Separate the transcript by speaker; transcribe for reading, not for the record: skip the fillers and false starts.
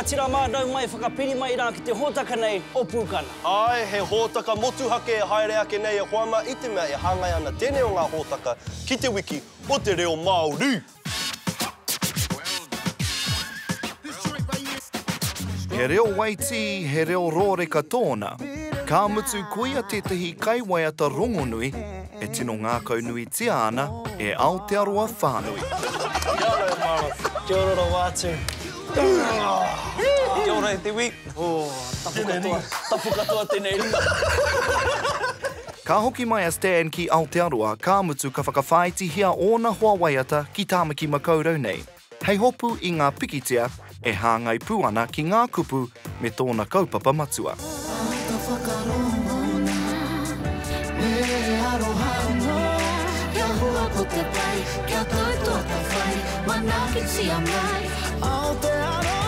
Speaker 1: rangatira mā, nau mai whakapiri mai rā ki te hōtaka nei o Pūkana.
Speaker 2: Āe, he hōtaka motuhake e haere ake nei e hoa mā i te mea e hāngai ana tēnei o ngā hōtaka ki te wiki o te reo Māori!
Speaker 3: He reo waitī, he reo rōreka tōna, ka mutu koia tētahi kaiwaiata rongonui e tino ngākaunuitia ana e Aotearoa whānui.
Speaker 1: Kia ora e mara. Kia ora rawa atu.
Speaker 4: Kia ora e te wi.
Speaker 1: Oh, tapu katoa, tapu katoa tenei ringa.
Speaker 3: Ka hoki mai a Stan ki Aotearoa, ka mutu ka whakawhāitihia ōna hoa waiata ki Tāmaki Makaurau nei, hei hopu i ngā pikitia e hāngai pū ana ki ngā kupu me tōna kaupapa matua.
Speaker 5: Āta whakarongona, me aroha anō, kia hua ko te pai, kia tau tō atawhai, manaakitia mai, Aotearoa!